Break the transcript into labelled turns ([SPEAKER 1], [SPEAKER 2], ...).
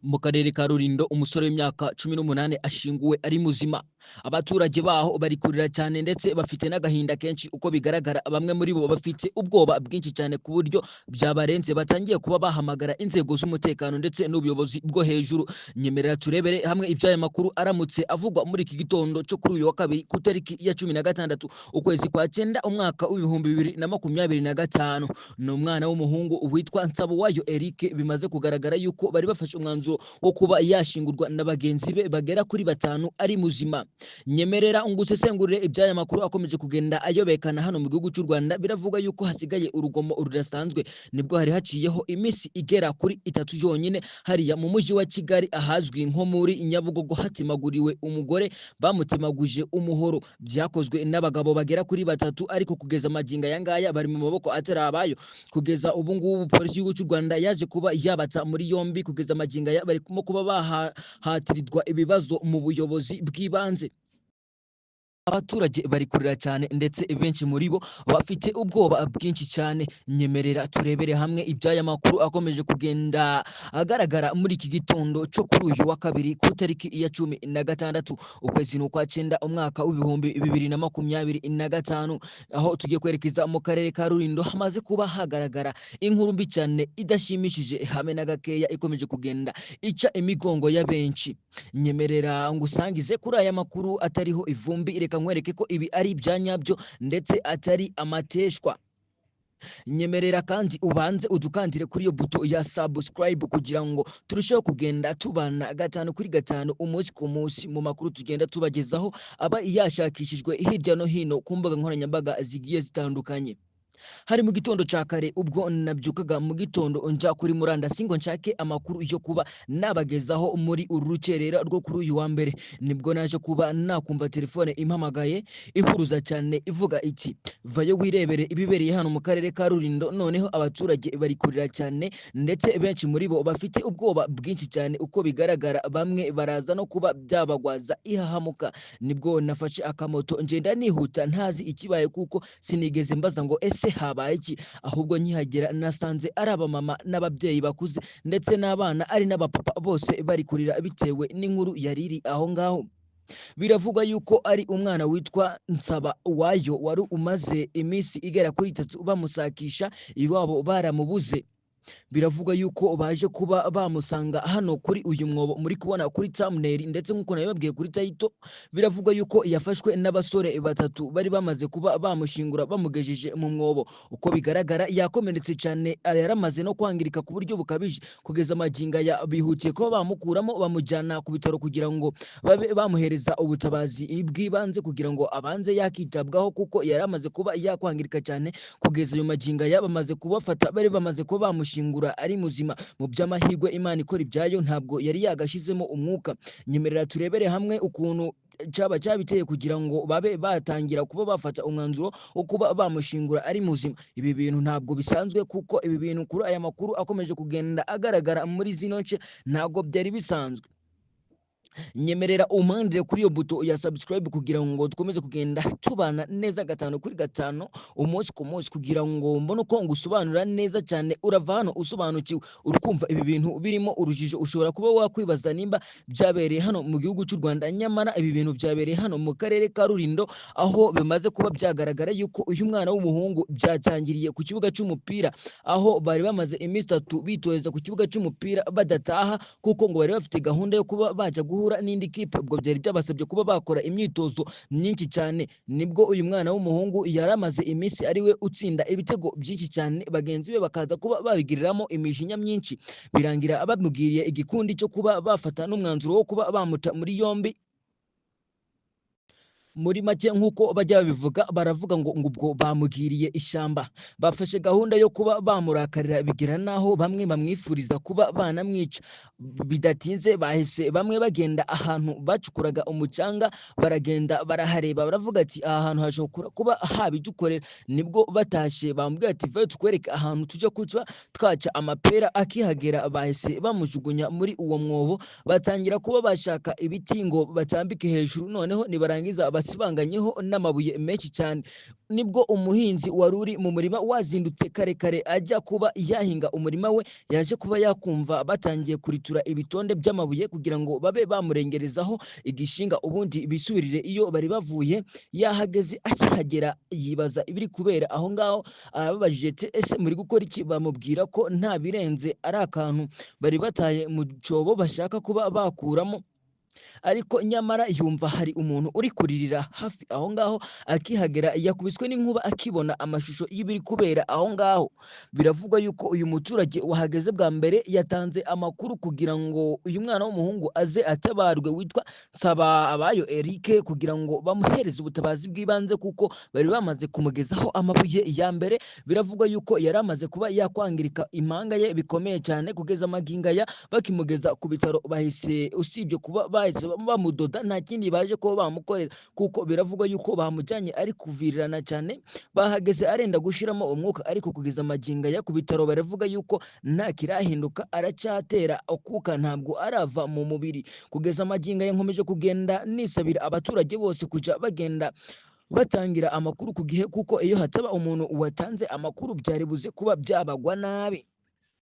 [SPEAKER 1] Mu karere ka Rulindo, umusore w'imyaka 18 ashyinguwe ari muzima. Abaturage baho bari kurira cyane ndetse bafite n'agahinda kenshi. Uko bigaragara, bamwe muri bo bafite ubwoba bwinshi cyane ku buryo byabarenze, batangiye kuba bahamagara inzego z'umutekano ndetse n'ubuyobozi bwo hejuru. Nyemerera turebere hamwe iby'aya makuru aramutse avugwa muri iki gitondo cyo kuri uyu wa kabiri, ku tariki ya 16 ukwezi kwa cyenda, umwaka w'2025. Ni umwana w'umuhungu witwa Nsabuwayo Eric. Bimaze kugaragara yuko bari bafashe umwanzuro wo kuba yashingurwa na bagenzi be bagera kuri batanu ari muzima. Nyemerera ngusesengurire iby'aya makuru akomeje kugenda ayobekana hano mu gihugu cy'u Rwanda. Biravuga yuko hasigaye urugomo rudasanzwe. Nibwo hari haciyeho iminsi igera kuri 3 yonyine, hariya mu mujyi wa Kigali ahazwi nko muri Nyabugogo, hatemaguriwe umugore, bamutemaguje umuhoro. Byakozwe n'abagabo bagera kuri batatu, ariko kugeza magingo aya ngaya bari mu maboko atari abayo. Kugeza ubu ngubu polisi y'igihugu cy'u Rwanda yaje kuba yabata muri yombi. Kugeza magingo aya barimo kuba bahatirirwa ibibazo mu buyobozi bw'ibanze. Abaturage bari kurira cyane ndetse benshi muri bo bafite ubwoba bwinshi cyane. Nyemerera turebere hamwe iby'aya makuru akomeje kugenda agaragara muri iki gitondo cyo kuri uyu wa kabiri, ku tariki ya 16 ukwezi ni ukwa cyenda, umwaka w'2025, aho tugiye kwerekeza mu karere ka Rulindo. Hamaze kuba hagaragara inkuru mbi cyane idashimishije hamwe na gakeya, ikomeje kugenda ica imigongo ya benshi. Nyemerera ngusangize kuri aya makuru atariho ivumbi. Reka nkwereke ko ibi ari ibya nyabyo ndetse atari amateshwa. Nyemerera kandi ubanze udukandire kuri iyo buto ya subscribe kugira ngo turusheho kugenda tubana gatanu kuri gatanu, umunsi ku munsi, mu makuru tugenda tubagezaho aba yashakishijwe hirya no hino ku mbuga nkoranyambaga zigiye zitandukanye. Hari mu gitondo cya kare, ubwo nabyukaga mu gitondo njya kuri murandasi ngo nshake amakuru yo kuba nabagezaho muri uru rukerera rwo kuri uyu wa mbere. Nibwo naje kuba nakumva telefone impamagaye ihuruza cyane, ivuga iti: "Vayo wirebere ibibereye hano mu karere ka Rulindo." Noneho abaturage bari kurira cyane ndetse benshi muri bo bafite ubwoba bwinshi cyane. Uko bigaragara, bamwe baraza no kuba byabagwaza ihahamuka. Nibwo nafashe akamoto ngenda nihuta ntazi ikibaye, kuko sinigeze mbaza ngo ese habaye iki. Ahubwo nkihagera nasanze ari abamama n'ababyeyi bakuze ndetse n'abana, ari n'abapapa, bose bari kurira bitewe n'inkuru yari iri aho ngaho. Biravugwa yuko ari umwana witwa Nsaba Uwayo wari umaze iminsi igera kuri 3 bamusakisha iwabo baramubuze. Biravugwa yuko baje kuba bamusanga hano kuri uyu mwobo muri kubona kuri thumbnail, ndetse nk'uko nabibabwiye kuri title, biravugwa yuko yafashwe n'abasore batatu bari bamaze kuba bamushingura bamugejeje mu mwobo. Uko bigaragara yakomeretse cyane, yaramaze no kwangirika ku buryo bukabije. Kugeza magingo aya bihutiye kuba bamukuramo bamujyana ku bitaro kugira ngo babe bamuhereza ubutabazi bw'ibanze, kugira ngo abanze yakitabwaho, kuko yari amaze kuba yakwangirika cyane. Kugeza ayo magingo aya bamaze kubafata, bari bamaze kuba bamushingura ari muzima. Mu by'amahirwe, Imana ikora ibyayo, ntabwo yari yagashizemo umwuka. Nyemerera turebere hamwe ukuntu cyaba cyabiteye kugira ngo babe batangira kuba bafata umwanzuro wo kuba bamushingura ari muzima. Ibi bintu ntabwo bisanzwe, kuko ibi bintu kuri aya makuru akomeje kugenda agaragara muri zino nce ntabwo byari bisanzwe. Nyemerera umandire kuri iyo buto ya subscribe kugira ngo dukomeze kugenda tubana neza gatanu kuri gatanu, umunsi ku munsi, kugira ngo mbone uko ngusobanurira neza cyane. Urava hano usobanukiwe. Uri kumva ibi bintu birimo urujijo, ushobora kuba wakwibaza nimba byabereye hano mu gihugu cy'u Rwanda, nyamara ibi bintu byabereye hano mu karere ka Rulindo, aho bimaze kuba byagaragara yuko uyu mwana w'umuhungu byatangiriye ku kibuga cy'umupira, aho bari bamaze iminsi 3 bitoreza ku kibuga cy'umupira badataha, kuko ngo bari bafite gahunda yo kuba bajya guhura n'indi kipe. Ubwo byari byabasabye kuba bakora imyitozo myinshi cyane. Nibwo uyu mwana w'umuhungu yari amaze iminsi ari we utsinda ibitego byinshi cyane, bagenzi be bakaza kuba babigiriramo imijinya myinshi, birangira bamubwiriye igikundi cyo kuba bafata n'umwanzuro wo kuba bamuta muri yombi. Muri make, nk'uko bajya babivuga, baravuga ngo ubwo bamugiriye ishyamba, bafashe gahunda yo kuba bamurakarira, bigera n'aho bamwe bamwifuriza kuba banamwica. Bidatinze bahise bamwe bagenda ahantu bacukuraga umucanga, baragenda barahareba, baravuga ati: "Aha hantu hashobora kuba habidukorera." Nibwo batashye bambwira ati: "Vayo tukwereke ahantu tujya kuba twaca amapera." Akihagera bahise bamujugunya muri uwo mwobo, batangira kuba bashaka ibiti ngo batambike hejuru, noneho nibarangiza basibanganyeho n'amabuye menshi cyane. Nibwo umuhinzi wari uri mu murima wazindutse kare kare ajya kuba yahinga umurima we, yaje kuba yakumva batangiye kuritura ibitonde by'amabuye kugira ngo babe bamurengerezaho igishinga ubundi bisubirire iyo bari bavuye. Yahageze, akihagera yibaza ibiri kubera aho ngaho, arababajije ati: "Ese muri gukora iki?" Bamubwira ko nta birenze, ari akantu bari bataye mu cyobo bashaka kuba bakuramo, ariko nyamara yumva hari umuntu uri kuririra hafi aho ngaho. Akihagera yakubiswe n'inkuba akibona amashusho y'ibiri kubera aho ngaho. Biravugwa yuko uyu muturage wahageze bwa mbere yatanze amakuru kugira ngo uyu mwana w'umuhungu aze atabarwe, witwa Nsababayo Eric, kugira ngo bamuhereze ubutabazi bw'ibanze, kuko bari bamaze kumugezaho amabuye ya mbere. Biravugwa yuko yari amaze kuba yakwangirika impanga ye bikomeye cyane. Kugeza magingo aya, bakimugeza ku bitaro bahise, usibye kuba bahise bamudoda, nta kindi baje kuba bamukorera, kuko biravugwa yuko bamujyanye ari kuvirirana cyane, bahageze arenda gushiramo umwuka. Ariko kugeza magingo aya ku bitaro baravuga yuko nta kirahinduka, aracyatera akuka, ntabwo arava mu mubiri. Kugeza magingo aya nkomeje kugenda nisabira abaturage bose kujya bagenda batangira amakuru ku gihe, kuko iyo hataba umuntu watanze amakuru byari buze kuba byabagwa nabi.